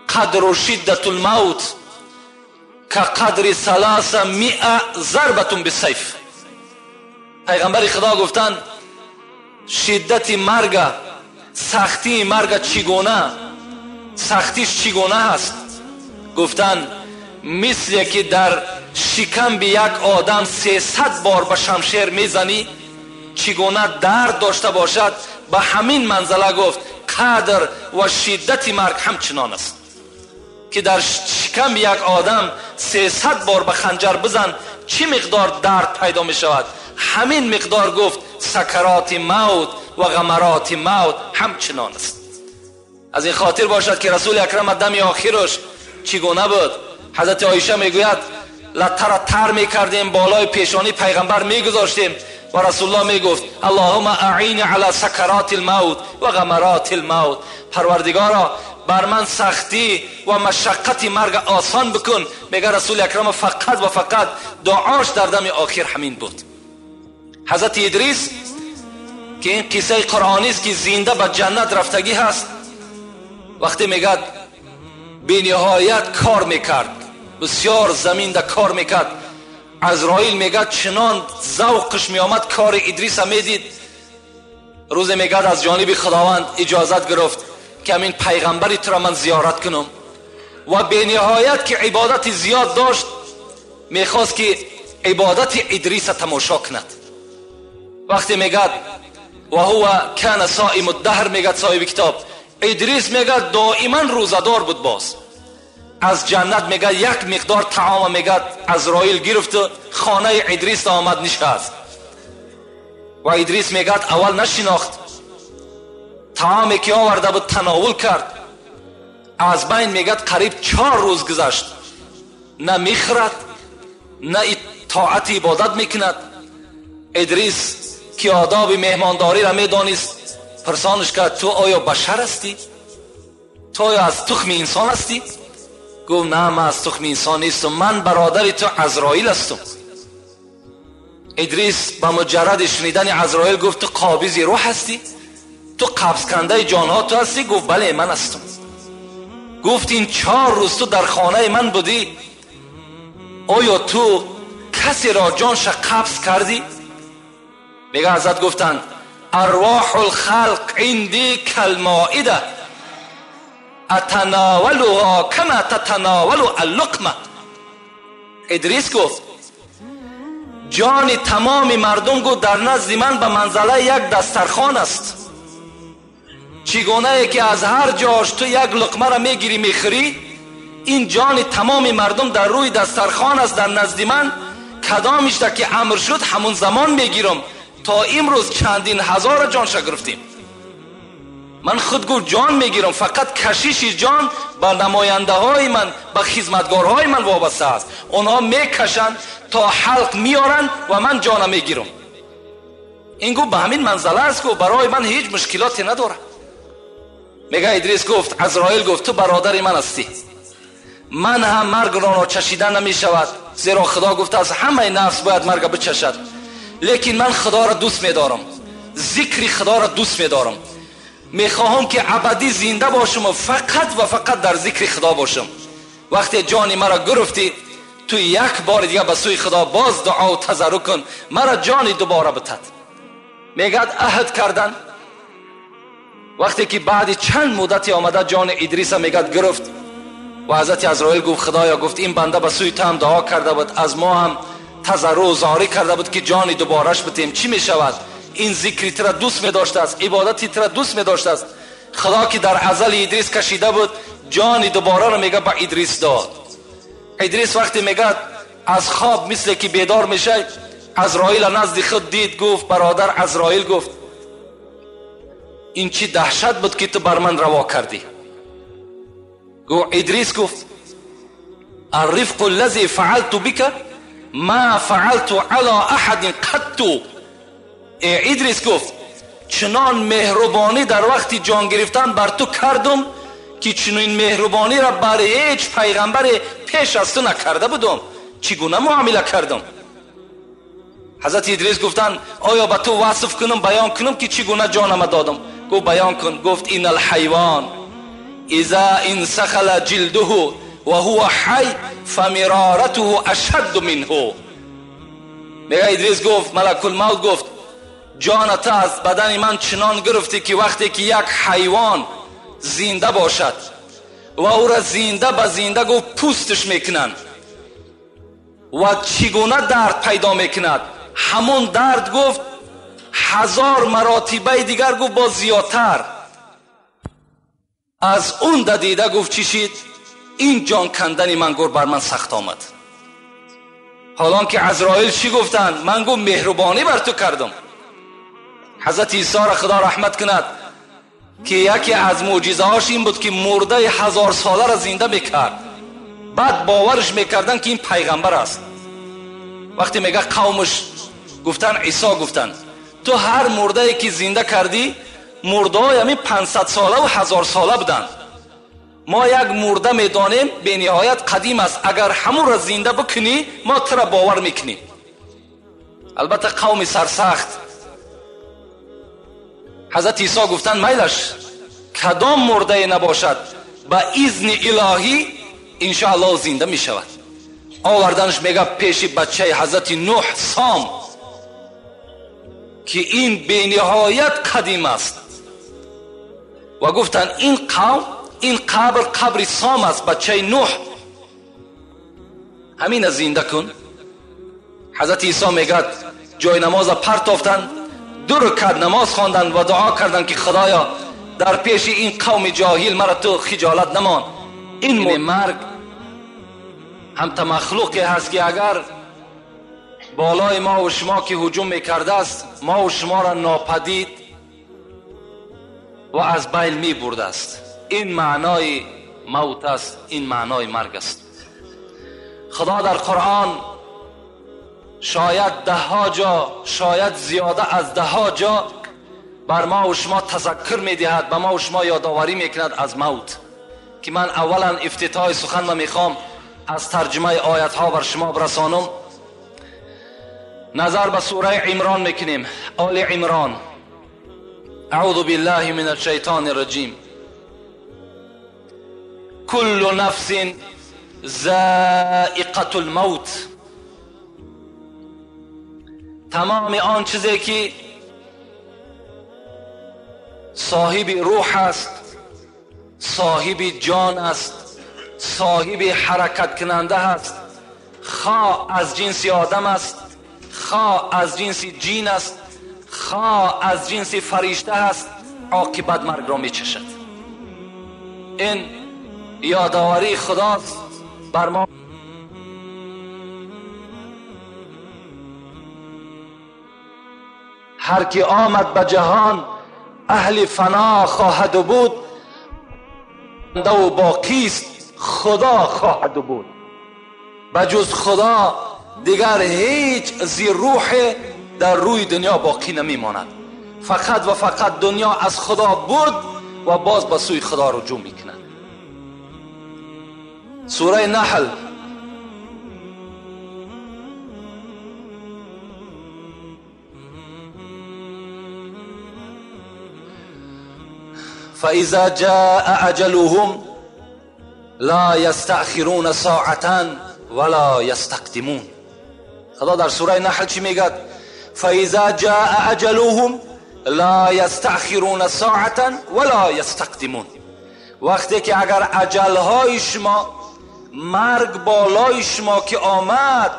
قدر شدة الموت كقدر 300 ضربة بالسيف. پیغمبر خدا گفتن شدت مرگ، سختی مرگ چگونه، سختیش چگونه هست؟ گفتن مثل که در شکم به یک آدم 300 بار به شمشیر میزنی چگونه درد داشته باشد، به همین منزله گفت قدر و شدت مرگ همچنان است که در شکم یک آدم 300 بار به خنجر بزن چی مقدار درد پیدا می شود، همین مقدار گفت سکرات موت و غمرات موت همچنان است. از این خاطر باشد که رسول اکرم دم آخرش چگونه بود؟ حضرت عایشه میگوید لتر تر میکردیم بالای پیشانی پیغمبر میگذاشتیم و رسول الله میگفت اللهم اعین علی سکرات الموت و غمرات الموت، پروردگارا بر من سختی و مشقت مرگ آسان بکن. میگه رسول اکرم فقط و فقط دعاش در دم آخر همین بود. حضرت ادریس که این قصه قرآنی است که زنده به جنت رفتگی هست، وقتی میگه بی نهایت کار میکرد، بسیار زمین ده کار میکرد، عزرائیل میگه چنان ذوقش میآمد کار ادریس میدید. روز میگه از جانب خداوند اجازت گرفت که همین پیغمبری تو را من زیارت کنم و به نهایت که عبادت زیاد داشت میخواست که عبادت ادریس تماشا کند. وقتی میگه و هو کان صائم الدهر، میگه صاحب کتاب ادریس میگه دائما روزه‌دار بود، باز از جنت میگه یک مقدار طعام میگه عزرائیل گرفت خانه ادریس آمد نشست و ادریس میگه اول نشناخت، طعامی که آورده بود تناول کرد، از بین میگه قریب 4 روز گذشت، نه میخورد نه طاعت عبادت میکند. ادریس که آداب مهمانداری را میدانست پرسانش کرد تو آیا بشر هستی؟ تو آیا از تخم انسان هستی؟ گفت نه من از تخم انسان نیستم، من برادر تو عزرائیل هستم. ادریس به مجرد شنیدن عزرائیل گفت تو قابض روح هستی؟ تو قبض کنده جانها تو هستی؟ گفت بله من هستم. گفت این 4 روز تو در خانه من بودی، آیا تو کسی را جانش قبض کردی؟ میگه حضرت گفتند ارواح الخلق عندی کالمائده اتناولها کما تتناول اللقمه. ادریس گفت جان تمام مردم گفت در نزد من به منزله یک دسترخوان است، چگونه که از هر جاش تو یک لقمه را میگیری میخوری، این جان تمام مردم در روی دسترخوان است در نزد من، کدامش در که امر شد همون زمان میگیرم، تا امروز چندین هزار جانش گرفتیم. من خود گفت جان میگیرم، فقط کشش جان به نماینده های من، به خدمتگارهای من وابسته است، اونها میکشند تا حلق میارن و من جان میگیرم. این گفت به همین منزله است، گفت برای من هیچ مشکلاتی نداره. میگه ادریس گفت عزرائیل گفت تو برادر من هستی، من هم مرگ را چشیده نمیشود، زیرا خدا گفته از همه نفس باید مرگ بچشد، لیکن من خدا را دوست میدارم، ذکر خدا را دوست میدارم، میخواهم که ابدی زنده باشم و فقط و فقط در ذکر خدا باشم. وقتی جان مرا گرفتی تو یک بار دیگه به سوی خدا باز دعا و تضرع کن، مرا جان دوباره بتد. میگه عهد کردن. وقتی که بعد چند مدتی آمده جان ادریس میگه گرفت و حضرت عزرائیل گفت خدایا، گفت این بنده به سوی تو هم دعا کرده بود، از ما هم تضرع و زاری کرده بود که جان دوبارهش بتیم، چی میشود؟ این ذکری تر دوست می داشته است، عبادتی تر دوست می داشته است. خدا که در ازل ادریس کشیده بود جان دوباره رو میگه به ادریس داد. ادریس وقتی میگه از خواب مثل که بیدار میشه، عزرائیل نزد خود دید، گفت برادر عزرائیل، گفت این چی دهشت بود که تو بر من روا کردی؟ گفت ادریس گفت الرفق الذي فعلت بك ما فعلت على احد قط. ادریس گفت چنان مهربانی در وقتی جان گرفتن بر تو کردم که چنین مهربانی را بر هیچ پیغمبر پیش از تو نکرده بودم، چگونه معامله کردم؟ حضرت ادریس گفتن آیا به تو وصف کنم، بیان کنم که چگونه جانم دادم؟ گفت بیان کن. گفت این الحیوان اذا انسخل جلده و هو حی فمرارته اشد منه. میگه ادریس گفت، ملک الموت گفت جانت از بدن من چنان گرفتی که وقتی که یک حیوان زنده باشد و او را زنده به زنده گفت پوستش میکنن و چگونه درد پیدا میکند، همون درد گفت 1000 مراتبه دیگر گفت با زیادتر از اون دیده گفت چی شد؟ این جان کندن من گفت بر من سخت آمد. حالان که عزرائیل چی گفتن؟ من گفت مهربانی بر تو کردم. حضرت عیسی را خدا رحمت کند که یکی از معجزه هاش این بود که مرده 1000 ساله را زنده میکرد. بعد باورش میکردن که این پیغمبر است. وقتی میگه قومش گفتن عیسی گفتن تو هر مرده که زنده کردی مرده های همین 500 ساله و 1000 ساله بودن. ما یک مرده میدانیم به نهایت قدیم است، اگر همون را زنده بکنی ما تو را باور میکنیم. البته قوم سرسخت. حضرت عیسی گفتن میلش کدام مرده نباشد با اذن الهی انشاءالله زنده میشود. آوردنش میگه پیش بچه حضرت نوح سام که این به نهایت قدیم است و گفتن این قوم این قبر قبر سام است، بچه نوح، همین زنده کن. حضرت عیسی میگه جای نماز پرتافتن، 2 رکعت نماز خواندن و دعا کردن که خدایا در پیش این قوم جاهل مرا تو خجالت نمان. این مرگ هم تا مخلوقی هست که اگر بالای ما و شما که هجوم میکرده است ما و شما را ناپدید و از بین می برده است. این معنای موت است، این معنای مرگ است. خدا در قرآن شاید 10 جا، شاید زیاده از 10 جا بر ما و شما تذکر میدهد، به ما و شما یادآوری میکند از موت، که من اولا افتتاح سخن را میخوام از ترجمه آیت ها بر شما برسانم. نظر به سوره عمران میکنیم، آل عمران. اعوذ بالله من الشیطان الرجیم. کل نفس ذائقة الموت. تمام آن چیزی که صاحب روح است، صاحب جان است، صاحب حرکت کننده است، خواه از جنس آدم است، خواه از جنس جین است، خواه از جنس فرشته است، عاقبت مرگ را میچشد. این یادآوری خداست بر ما. هر کی آمد به جهان اهل فنا خواهد بود، و باقی است خدا خواهد بود. بجز خدا دیگر هیچ زی روح در روی دنیا باقی نمیماند. فقط و فقط دنیا از خدا بود و باز به سوی خدا رجوع میکند. سوره نحل فإذا جاء أجلهم لا يستأخرون ساعة ولا يستقدمون. خدا در سوره نحل چی میگه؟ فإذا جاء أجلهم لا يستأخرون ساعة ولا يستقدمون. وقتی که اگر اجلهای شما، مرگ بالای شما که آمد،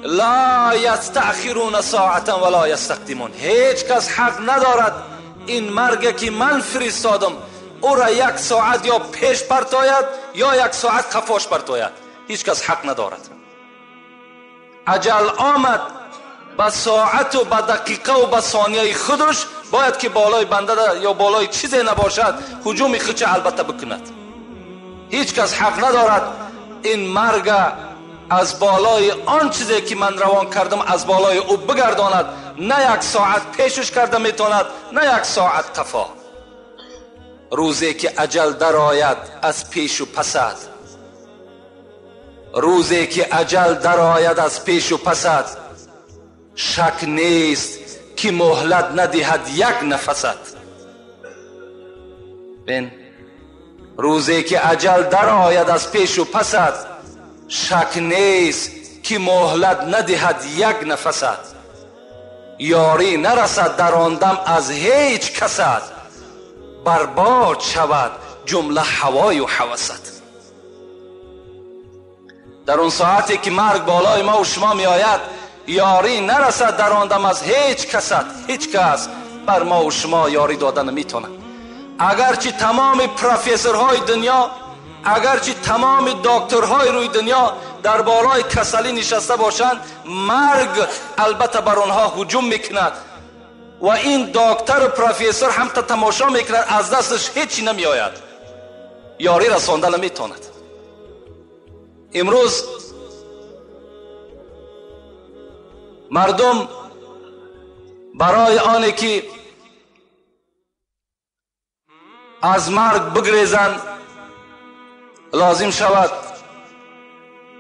لا یستأخرون ساعة ولا یستقدمون، هیچ کس حق ندارد این مرگ که من فرستادم او را 1 ساعت یا پیش پرتاید یا 1 ساعت قفاش پرتاید. هیچ کس حق ندارد. اجل آمد به ساعت و به دقیقه و به ثانیه خودش باید که بالای بنده یا بالای چیزی نباشد هجوم خودش البته بکند. هیچ کس حق ندارد این مرگ از بالای آن چیزی که من روان کردم از بالای او بگرداند. نه 1 ساعت پیشش کرده میتواند، نه 1 ساعت قفا. روزی که اجل درآید از پیش و پسد، روزی که اجل درآید از پیش و پست، شک نیست که مهلت ندهد یک نفست. بین روزی که اجل درآید از پیش و پست، شک نیست که مهلت ندهد یک نفست. یاری نرسد در آن دم از هیچ کست، برباد شود جمله هوای و هوست. در اون ساعتی که مرگ بالای ما و شما می آید، یاری نرسد در آن دم از هیچ کست. هیچ کس بر ما و شما یاری دادن نمیتونه. اگرچه تمام پروفسورهای دنیا، اگرچه تمام دکترهای روی دنیا در بالای کسلی نشسته باشند، مرگ البته بر آنها هجوم میکند و این دکتر و پروفسور هم تا تماشا میکند، از دستش هیچی نمیآید، یاری رسانده نمیتواند. امروز مردم برای آنی که از مرگ بگریزند لازم شود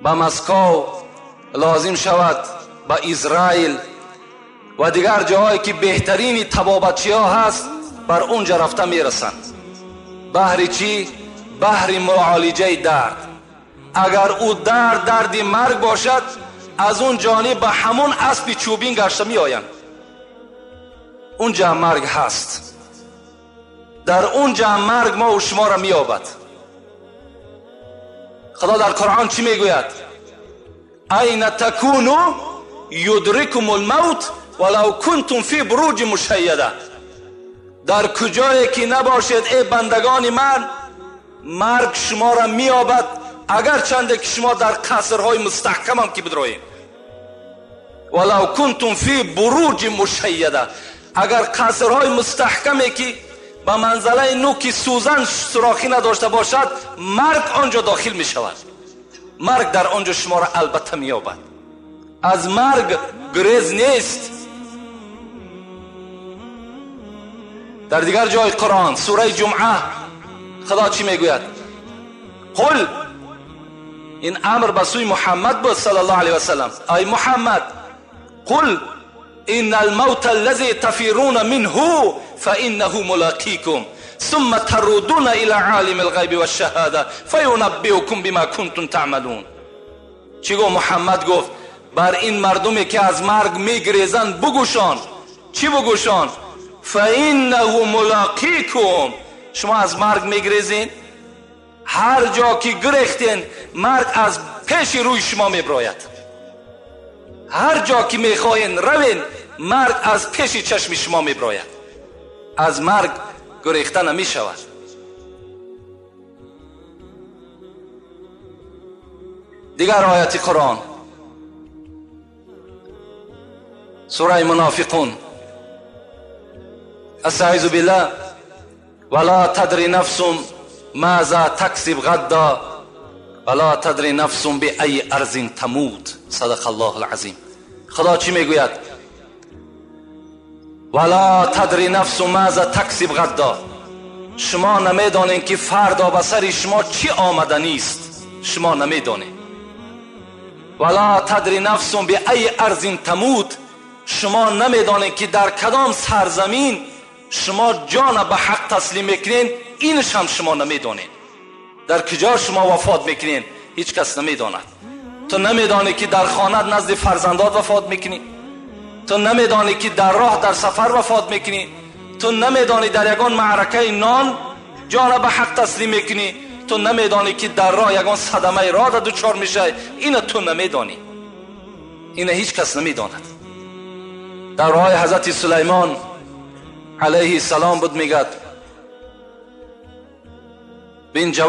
به مسکو، لازم شود به اسرائیل و دیگر جاهایی که بهترین طبابتچی ها هست، بر اونجا رفته میرسند. بهر چی؟ بهر معالجه درد. اگر او درد درد مرگ باشد، از اون جانب به همون اسب چوبین گشته می آیند. اونجا مرگ هست، در اونجا مرگ ما و شما را می یابد. خدا در قرآن چی میگوید؟ این تکونو یدرکم الموت ولو کنتم فی بروج مشیده. در کجایی که نباشید ای بندگان من، مرگ شما را مییابد، اگر چنده که شما در قصرهای مستحکم هم که بدروید. ولو کنتم فی بروج مشیده، اگر قصرهای مستحکمی که به منزله نوک سوزن سوراخی نداشته باشد، مرگ آنجا داخل می شود. مرگ در آنجا شما را البته می یابد. از مرگ گریز نیست. در دیگر جای قرآن سوره جمعه خدا چی میگوید؟ قل، این امر به سوی محمد بود صلی الله علیه و سلم، ای محمد قل ان الموت الذي تفرون منه فانه ملاقيكم ثم تردون الى عالم الغیب والشهاده فینبئکم بما کنتم تعملون. چی گفت محمد؟ گفت بر این مردمی که از مرگ میگریزند بگوشان. چی بگوشان؟ فانه ملاقیکم. شما از مرگ میگریزین، هر جا که گریختین مرگ از پیش روی شما میبراید. هر جا که میخواین روین، مرگ از پیش چشم شما میبراید. از مرگ گریخته نمیشود. دیگر آیت قرآن سوره منافقون، استعیذ بالله ولا تدری نفس ماذا تکسب غدا ولا تدری نفس بأی ارض تموت. صدق الله العظیم. خدا چی میگوید؟ ولا تدری نفس ماذا تکسب غدا. شما نمیدانین که فردا به سر شما چی آمدنی است، شما نمیدانین. ولا تدری نفس بأی ارض تموت. شما نمیدانین که در کدام سرزمین شما جان به حق تسلیم میکنین، اینش هم شما نمیدانین. در کجا شما وفات میکنین هیچ کس نمیداند. تو نمیدانی که در خانه نزد فرزندات وفات میکنی، تو نمیدانی که در راه در سفر وفات میکنی، تو نمیدانی در یگان معرکه نان جان به حق تسلیم میکنی، تو نمیدانی که در راه یگان صدمه راه دچار میشه، اینو تو نمیدانی، اینو هیچ کس نمیداند. در راه حضرت سلیمان علیه السلام بود، میگد بین جوان